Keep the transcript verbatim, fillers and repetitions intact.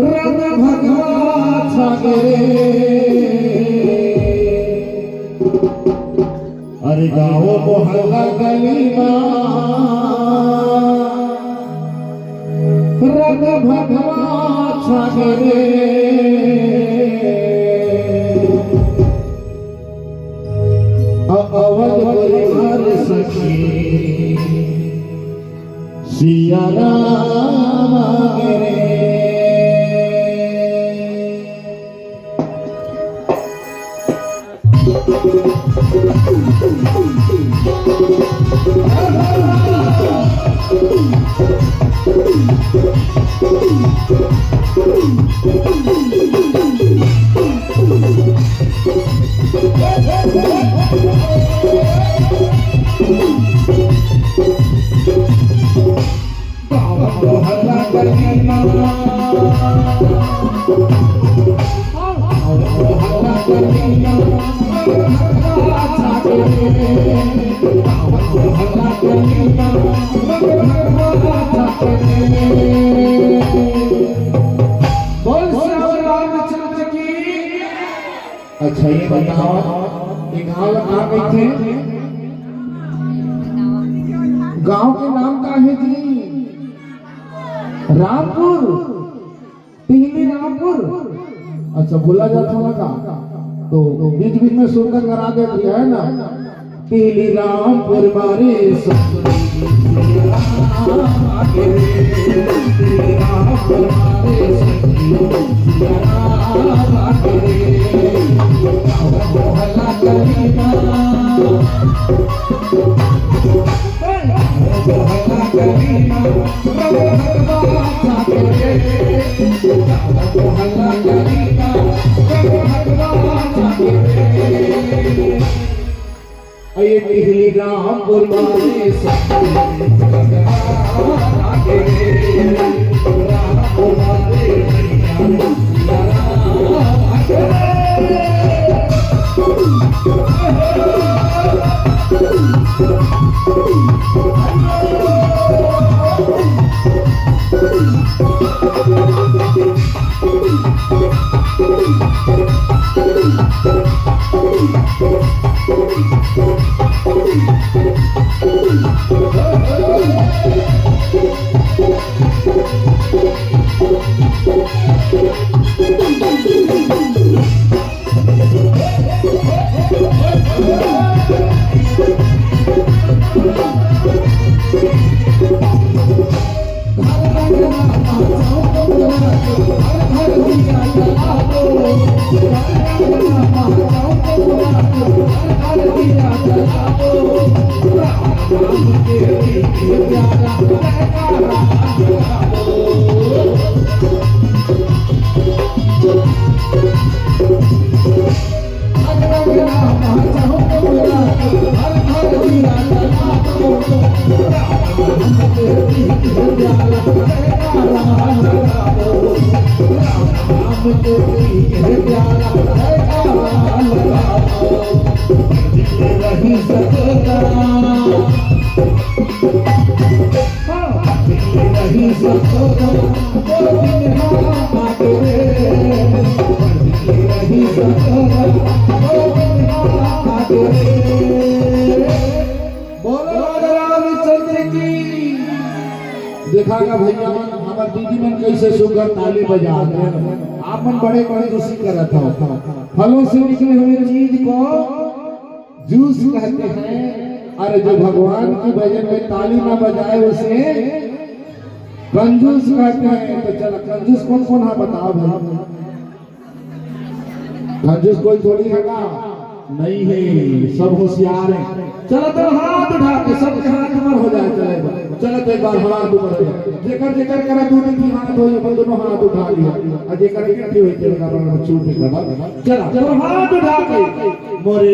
रंग भगवा छागे रे, अरे गाँव मोहल्ला गली मा रंग भगवा छागे रे। अ-, अवध परिवार सखी सिया राम गे रे। बोल सियावर रामचंद्र की। अच्छा, ये बताओ, ये गाँव ला का कहिथे? गाँव के नाम का हे जी? रामपुर, टिहली रामपुर। अच्छा, भुला जात हवं का? तो बीच बीच में सुरता करा देत हे, है ना? टिहली रामपुर बारे सखी, टिहली रामपुर बारे सखी, ये टिहली रामपुर बारे सखी, रामपुर बारे बोलो राजा रामचंद्र की। देखा का भैया मन, हमर दीदी मन कैसे सुंदर ताली बजात हे। आप मन बड़े कंजूसी करत हो। फलों से निकले हुए चीज को जूस कहते हैं, और जो भगवान की भजन में ताली ना बजाए उसे कंजूस कहते हैं। तो चल, कंजूस कौन कौन हे बताओ भाई। कंजूस कोई थोड़ी हे का? नहीं हे, सब होशियार हे। चलो तो हाथ उठा के, सबके हाथ ऊपर हो जाए, चले बा। चलो तो एक बार हाथ ऊपर हो जाए। जेकर जेकर करा दू तीन हाथ हो, अपन दोनों हाथ उठा लिया। और जेकर एक ठो होई, तेरे का अपन छू के करा। चला, चलो हाथ उठा के। मोरे